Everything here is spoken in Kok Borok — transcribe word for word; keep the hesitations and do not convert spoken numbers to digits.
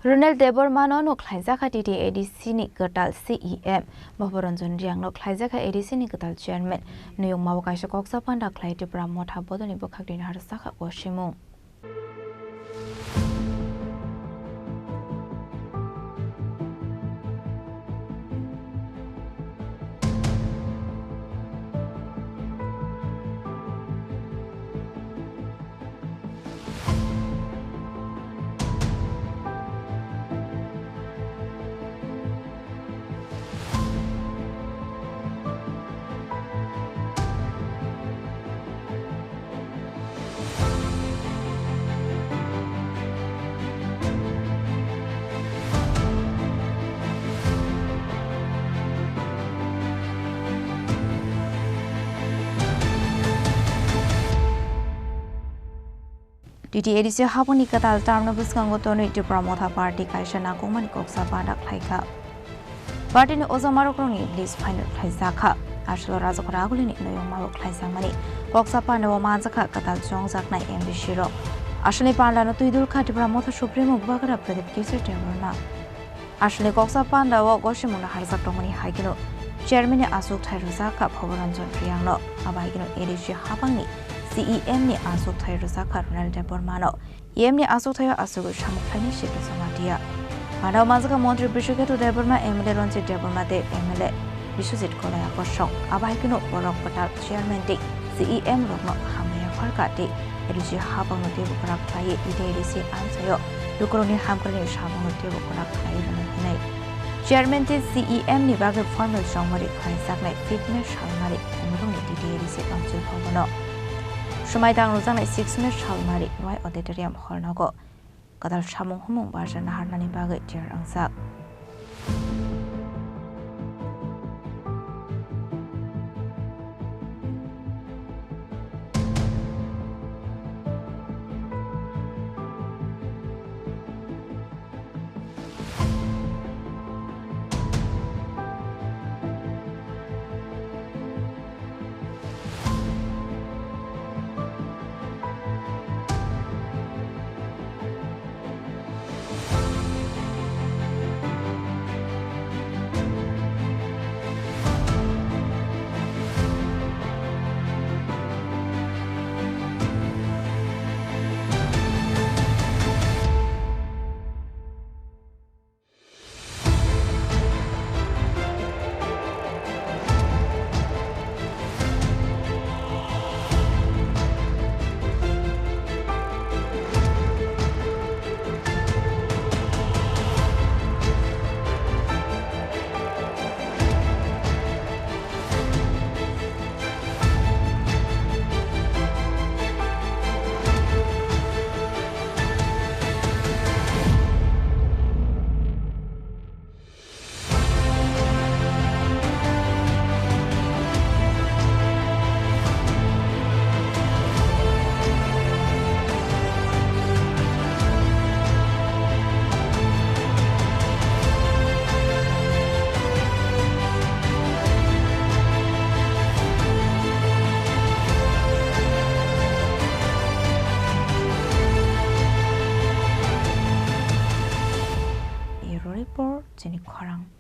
Ronel Debbarmano no khlaijakha T T A D C ni kwtal C E M, Bhabaranjan Riyangno khlaijakha A D C ni kwtal chairman. Nuyungmao kaisa koksa panda khlai Tipra Motha bodolni bwkhak dini harjakha kosimung. T T A D C hapangni kwtal termno bwskango tonwi Tipra Motha Party kaisa nangkukmani koksa panda khlaikha. Party ni ojomarokni list final khlaijakha. Aswk Rajak Ragulini nuyungmao khlaijakmani koksa pandao manjakha kwtal chongjaknai M D C rok. Aswkni pandano twidulkha Tipra Motha Supremo Bubagra Pradip Kishore Debbarma. Aswkni koksa pandao gosimungno harjak tongmani hai kheno chairman ni achukthai rwjakha Bhabaranjan Riyangno, abo hai kheno A D C hapangni C E M ni achukthai rwjakha Ronel Debbarmano, E M ni achukthai o achugwi samung khlainai Sibir Jamatia. Pandao manjakha Montri Bishukhetu Debbarma, M L A Ranjit Debbarma tei M L A Biswajit Kolai Akosong, abo hai kheno borok kwtal chairman tei C E M rokno hambai yapharkha tei A D C hapangno teibo kwrak khlaiwi T T A D C amchaio lukurokni hamkrai ni samungno teibo kwrak khlaiwi rwna hwnwi. Chairman tei C E M ni bagwi formal chongmari khlaijaknai fifth May salmari Khumulwngni T T A D C council bhabono. Swmai tang rwjaknai sixth May salmari Nwai Auditorium hall nogo kwtal samung humung barja naharnani bagwi tiyar wngjak. Bureau Report, chini khorang.